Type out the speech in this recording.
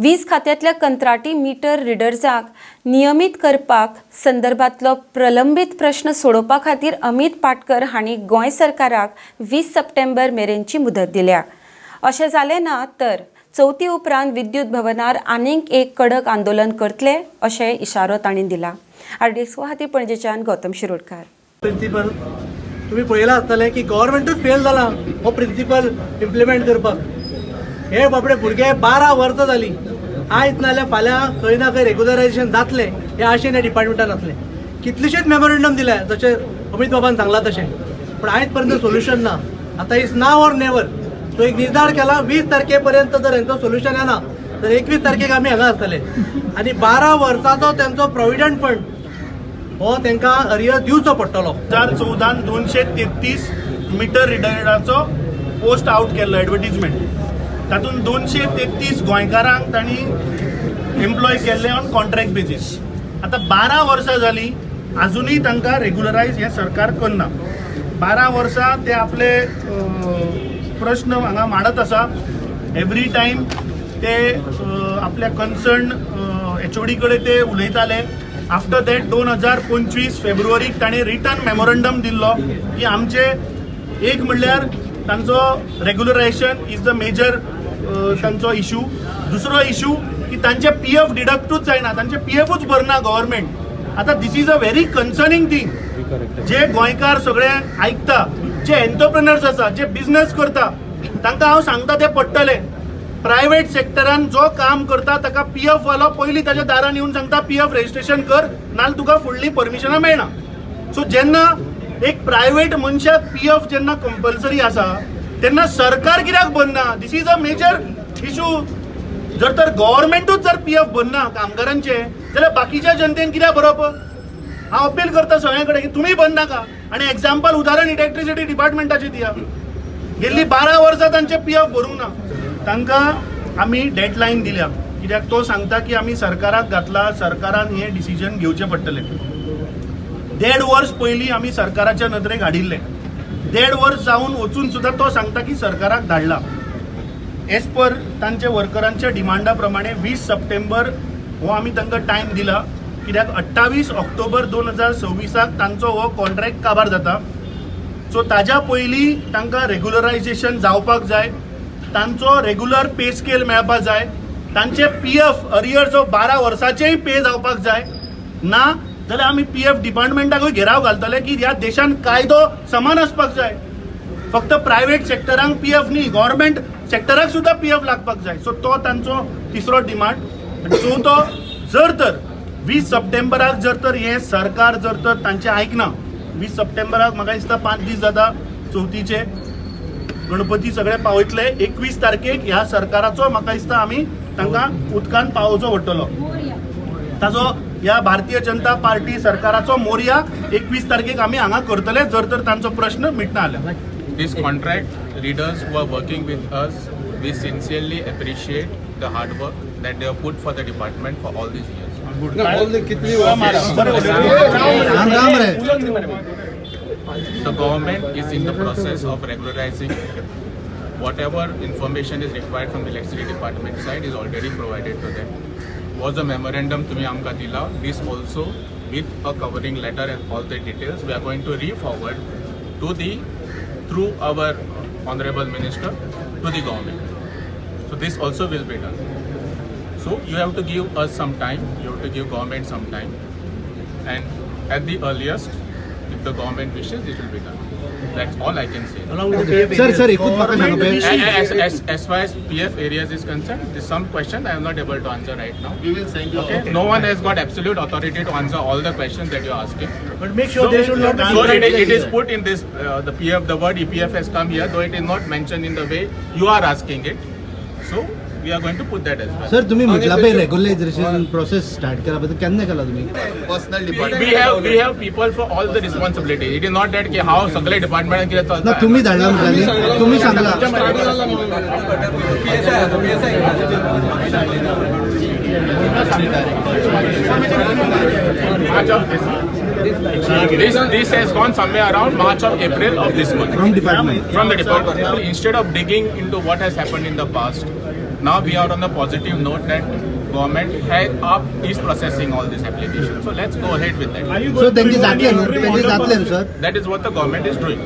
वीज खात्यांतल्या कंत्राटी मीटर रिडर्साक नियमीत करपाक संदर्भातलो प्रलंबीत प्रश्न सोडोवपा खातीर अमीत पाटकर हांणी गोंय सरकाराक 20 सप्टेंबर मेरेनची मुदत दिल्या. अशें जालें ना तर चवथी उपरांत विद्युत भवनार आनीक एक कडक आंदोलन करतले अशें इशारो तांणी दिला. आरडीएक्स खातीर पणजेच्यान गौतम शिरोडकार. प्रिन्सिपल तुम्ही पळयलां आसतलें की गव्हर्मेंटूच फेल जाला हो प्रिन्सिपल इम्प्लिमेंट करपाक. हे बाबडे भुरगे 12 वर्सां जालीं, आयज नाजाल्यार फाल्यां खंय ना खंय रेगुलरायझेशन जातलें हे आशेन ह्या डिपार्टमेंटान आसलें. कितलेशेच मेमोरेंडम दिले जशें अमीत बाबान सांगलां तशें, पूण आयज पर्यंत सोल्युशन ना. आतां is now or never. तो एक निर्धार केला, 20 तारखे पर्यंत जर हेंचो सोल्युशन येना तर 21 तारखेक आमी हांगा आसतले आनी 12 वर्सांचो तेंचो प्रोविडंट फंड हो तांकां अरियर दिवचो पडटलो. 2014 233 मिटर रिडराचो पोस्ट आउट केल्लो एडवर्टीजमेंट, तातूंत 233 गोंयकारांक तांणी एम्प्लॉय केल्ले ऑन कॉन्ट्रॅक्ट बेजीस. आतां 12 वर्सां जालीं, आजुनूय तांकां रेगुलरायज हें सरकार करना. 12 वर्सां ते आपले प्रश्न हांगा मांडत आसा. एवरी टायम ते आपल्या कन्सर्न एचओडी कडेन ते उलयताले. आफ्टर that 2025 फेब्रुवारीक ताणें रिटर्न मेमोरंडम दिल्लो की आमचे एक म्हणल्यार तांचो रेगुलरायझेशन is the major तांचो इशू. दुसरो इशू की तांचे पीएफ डिडक्टूच जायना, तांचे पीएफूच भरना गव्हर्मेंट. आतां this is a very concerning thing. जे गोंयकार सगळे आयकता, जे एंटरप्रेनर्स आसा, जे बिझनेस करता, तांकां हांव सांगता ते पडटले. प्रायव्हेट सेक्टरान जो काम करता ताका पीएफ वालो पयलीं ताच्या दारान येवन सांगता, पीएफ रजिस्ट्रेशन कर, नाल्यार तुका फुडली परमिशनां मेळना. सो जेन्ना एक प्रायव्हेट मनशाक पीएफ जेन्ना कंपल्सरी आसा तेन्ना सरकार कित्याक भरना? This is a major issue. जर तर गव्हर्मेंटूच जर पीएफ भरना कामगारांचे जाल्यार बाकीच्या जनतेन कित्याक भरप? हांव अपील करता सगळ्यां कडेन की तुमी भरनाका. आनी एग्जाम्पल, उदाहरण इलेक्ट्रिसिटी डिपार्टमेंटाचें दिया. गेल्ली 12 वर्सां तांचे पीएफ भरूंक ना. तांकां आमी डेडलायन दिल्या, कित्याक तो सांगता की आमी सरकाराक घातला, सरकारान हें डिसिजन घेवचें पडटलें. देड वर्स पयलीं आमी सरकाराच्या नदरेक हाडिल्लें. देड वर्स जावन वचून सुद्दां तो सांगता की सरकाराक धाडला. एज पर तांच्या वर्करांच्या डिमांडा प्रमाणे 20 सप्टेंबर हो आमी तांकां टायम दिला, कित्याक 28 ऑक्टोबर 2026 तांचो हो कॉन्ट्रॅक्ट काबार जाता. सो ताज्या पयलीं तांकां रेगुलरायझेशन जावपाक जाय, तांचो रेगुलर पे स्केल मेळपाक जाय, तांचे पीएफ अरियर्स ऑफ 12 वर्साचेय पे जावपाक जाय. ना जाल्यार आमी पीएफ डिपार्टमेंटाकूय घेराव घालतले की ह्या देशान कायदो समान आसपाक जाय. फक्त प्रायव्हेट सेक्टरांक पीएफ न्ही, गव्हर्मेंट सेक्टराक सुद्दां पीएफ लागपाक जाय. सो तो तांचो तिसरो डिमांड. आनी चवथो, जर तर 20 सप्टेंबराक जर तर हें सरकार जर तर तांचें आयकना, 20 सप्टेंबराक म्हाका दिसता 5 दीस जाता चवथीचे, गणपती सगळे पावयतले. 21 तारखेक ह्या सरकाराचो म्हाका दिसता आमी तांकां उदकान पावोवचो पडटलो. ताजो ह्या भारतीय जनता पार्टी सरकाराचो मोरया 21 तारखेक आमी हांगा करतले, जर तर तांचो प्रश्न मिटना जाल्यार. These contract readers who are working with us, we sincerely appreciate the hard work that they have put for the department for all these years. Ram Ram रे. The government is in the process of regularizing. Whatever information is required from the electricity department side is already provided to them. Was a memorandum तुम्ही आमकां दिला, this also with a covering letter and all the details we are going to re-forward to the through our honorable minister to the government. So this also will be done. So you have to give us some time, you have to give government some time, and at the earliest, if the government wishes, it will be done. That's all I can say. Along with the PF. Sir, sir, एकूच म्हाका सांगा पळय. As far as PF arrears is concerned, there's some question I am not able to answer right now. We will send you. Okay? No one has got absolute authority to answer all the questions that you are asking. But make sure they should not be So it is put in this, the PF, the word EPF has come here, though it is not mentioned in the way you are asking it. So we are going to put that as well. Sir, तुम्ही म्हटला पळय regularisation process start केला पळय, तो केन्ना केला तुम्ही? We have people for all the responsibility. It is not that की हांव सगळे डिपार्टमेंटान कितें ना, चलता. तुम्ही धाडला म्हटला न्ही, तुम्ही सांगला. March of this month. This has gone somewhere around March or April of this month. From department. From the department. Instead of digging into what has happened in the past, Now we are on the positive note that government is processing all this application. So let's go ahead with that. So तेंचे जातले न्हू, तेंचे जातले न्हू sir? That is what the government is doing.